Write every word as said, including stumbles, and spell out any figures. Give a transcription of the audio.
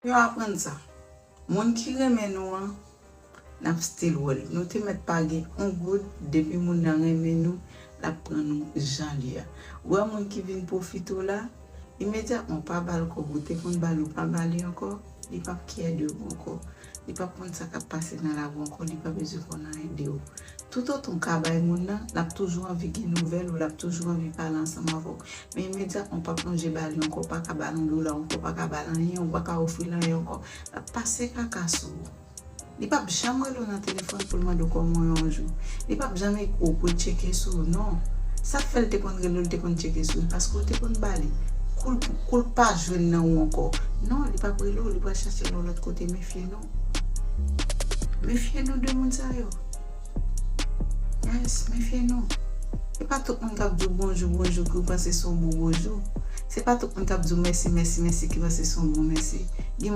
Yo aprann sa. Moun ki renmen nou an, n ap still wè l. Nou te mèt pa gen yon goud, depi moun nan renmen nou, l ap pran nou jan l ye a. Ou wè moun ki vin pwofite w la, imedyatman w pa ba l kòb ou te konn ba l, ou pa ba li ankò, li p ap care de ou ankò. Li p ap konn sa k ap pase nan lavi w ankò, li pa bezwen konn anyen de ou. Toutotan w ka bay moun nan, l ap toujou anvi gen nouvèl ou, l ap toujou anvi pale ansanm avè w. Men imedyatman w pa plonje ba li ankò, w pa ka ba l yon dola ankò, w pa ka ba l anyen, w pa ka ofri l anyen ankò, l ap pase kaka sou ou. Li p ap janm rele w nan telefòn pou l mande w kòman w ye yon jou. Li p ap janm ekri w pou l tcheke sou ou, non. Sa k fè l te konn rele w, l te konn tcheke sou ou, paske w te konn ba li. Kou l, kou l pa jwenn nan ou ankò. Non, li p ap rele w, li pral chache l yon lòt kote, mefye nou. Mefye nou de moun sa yo. Yes, mefye nou. E pa tout moun k ap di w bonjou, bonjou ki w panse se yon bon bonjou. Se pa tout moun k ap di w mèsi, mèsi, mèsi ki panse se yon bon mèsi. Gen